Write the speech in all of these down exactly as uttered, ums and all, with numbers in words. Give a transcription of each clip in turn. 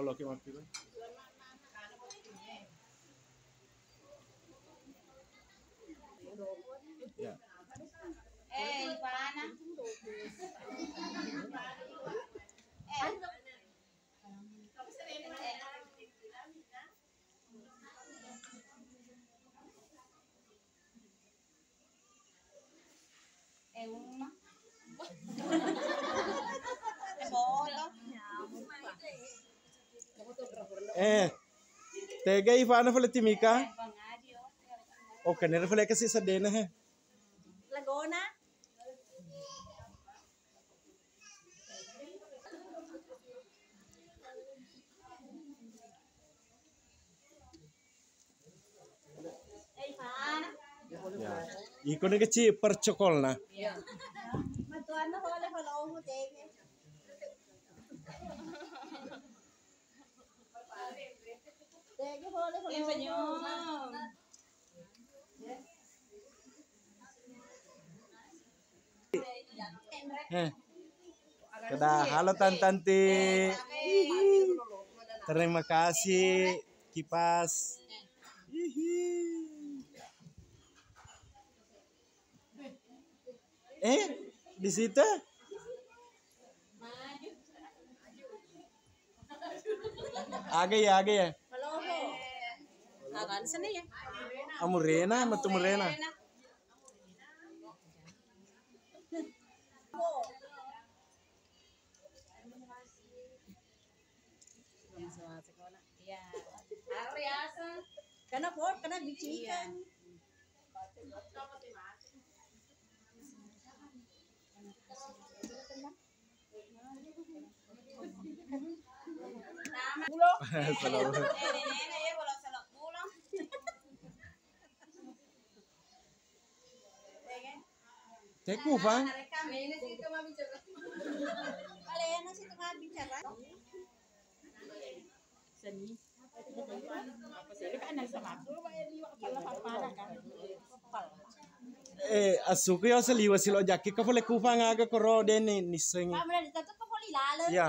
Oke, maaf juga. Ya. Eh, Ivana. Eh. Eh, Uma. Eh, Bolo. Eh, tega Ivana fale timika? Oh, kenapa fale kasi sedena he? Lagona. Ya. Iko ni kecil percokolna. Matuanna pole pole omu tege. Tege pole pole omu. Senyum. Eh. Keda, halo Tan Tanti. Terima kasih, Kipas. Hihi. Eh, di situ? Aga ya, aga ya. Akan seni ya. Amurena, metu murena. Iya. Karena pot, karena bicikan. Selalu. Teku, Bang. Alena situ mabbicara. Seni. Eh, asuku yo seliwa silo jaki ko fole kupang aga koro deni nisengi. Iya.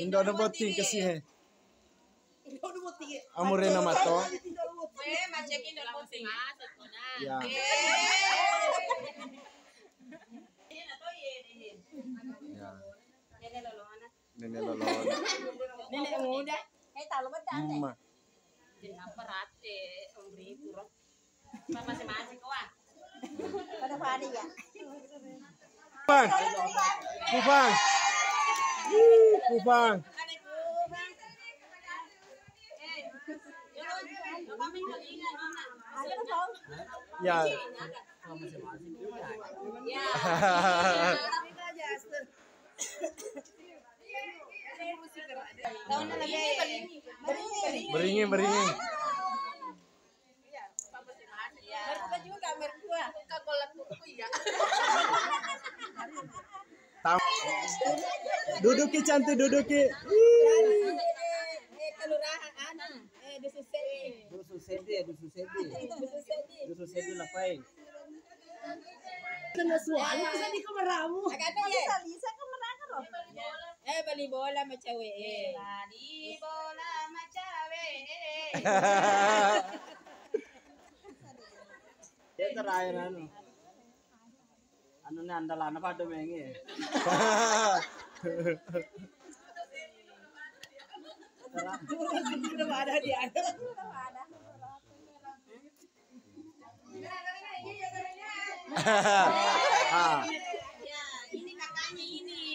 Indo no botting kasi he. Amurena mato. Ya. Ya. Nenek lolona. Nenek muda. Ma. Papa semacam kawan. Pada-pada ya. Kupang. Kupang. Ih, Kupang. Ya. Beringin, beringin. Mertua juga, mertua. Buka kolak buku, iya. Tam-, duduki cantik, duduki. Eh, kelurahan, eh, dusun sedi. Dusun sedi, dusun sedi. Dusun sedi. Dusun sedi, Lapai. Kena suara, bisa di kameramu. Agak ada, ya? Bisa, bisa kameramu, loh. Eh, bali bola macawe, eh. Bali bola macawe, eh. Dia terakhir anu. Anu ni andalana pada mengi. Udah pada dia. Ah. Ya, ini kakaknya ini.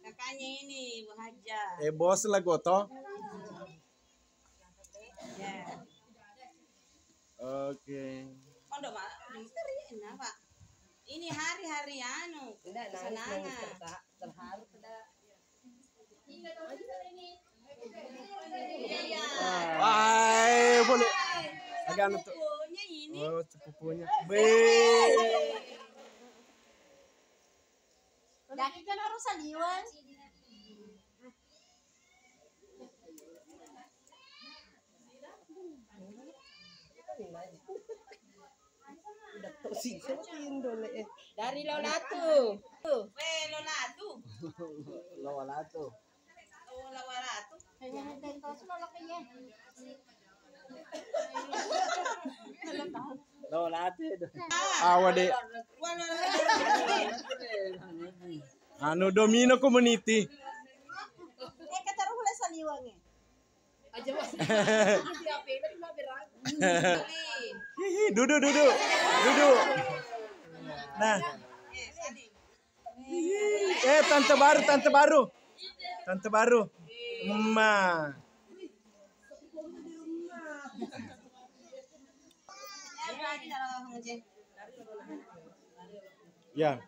Kakaknya ini, Bu Hajah. Eh, bos lah, Goto. Ya. Oke. Pondok, Pak. Ini hari-hari anu, enggak, nangis, nangis, kesenangan. Tersa-, terharu, tidak. Wah, boleh. Agak anu tuh. Sepupunya ini. Oh, sepupunya. Be. Jadi kan harus saliwan. Datto si, siapa yang dole, eh? Dari Lolatu. Weh, Lolatu. Lolatu. Oh, Lolatu. Lolatu itu. Awa, Dek. Anu, domino community. Eh, kata roh mulai saliwang, eh. Aja, Mas. Hihi, duduk, duduk. Duduk. Nah. Hihi. Eh, tante baru, tante baru. Tante baru. Emma. Ya.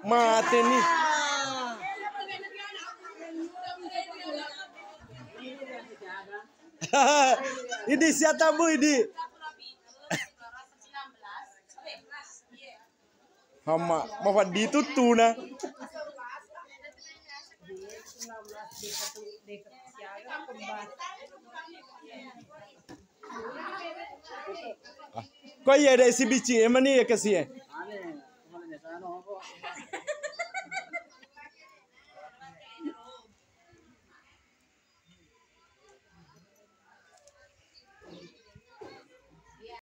Mateni. Idi siapa bu idi? Hama, mafaddi tuttuna. Ko iya de' sibici, emani ya kasi e.